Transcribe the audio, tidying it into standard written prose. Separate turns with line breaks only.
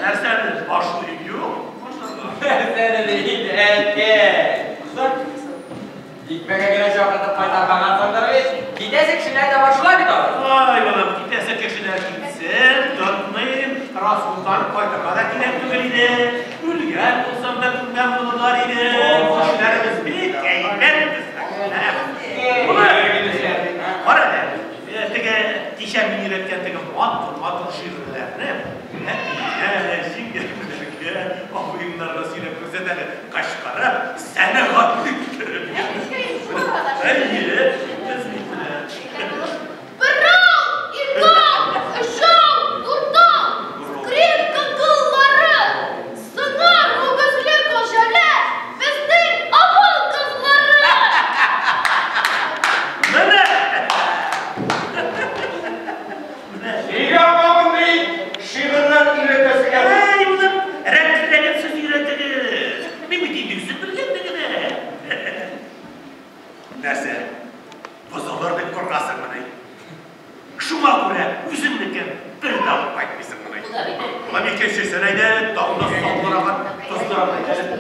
Нәрсәне башлыйм юк?
Нәрсәне инде, әткәй? Икмәгә генә чакыртып кайтармагансыңдыр бит. Китәсе кешеләр дә бар шулай бит алар.
Ай, балам, китәсе кешеләр китсен, тотмыйм. Расулдан кайтырга да кирәк түгел иде. Үлгән булсам да күмгән булырлар иде. Кешеләребез бик әйбәт безнең. Кара әле, теге кичә мин өйрәткән теге матур-матур шигырьләрне әтигә, җиңгәмнәргә, абыемнарга сөйләп күрсәт әле, кычкырып, сәнәгать иттереп. Әйе, без бит менә.
Берәү, икәү, өчәү, дүртәү, скрипка кыллары, сыңар үгезле кәҗәләр, безнең авыл кызлары.
Менә! Менә.
Нигә мондый шигырьләр өйрәтәсең әле?
Әй, улым, рәтлерәген сез өйрәтегез. Мин бит инде үзем белгәнне генә. Нәрсә, бозылыр дип куркасыңмыни? Шуңа күрә үзеңнекен бер дә алып кайтмыйсыңмыни? Улым, икенчесен әйдә, тагын да саллырагын, тозлырагын әйт әле.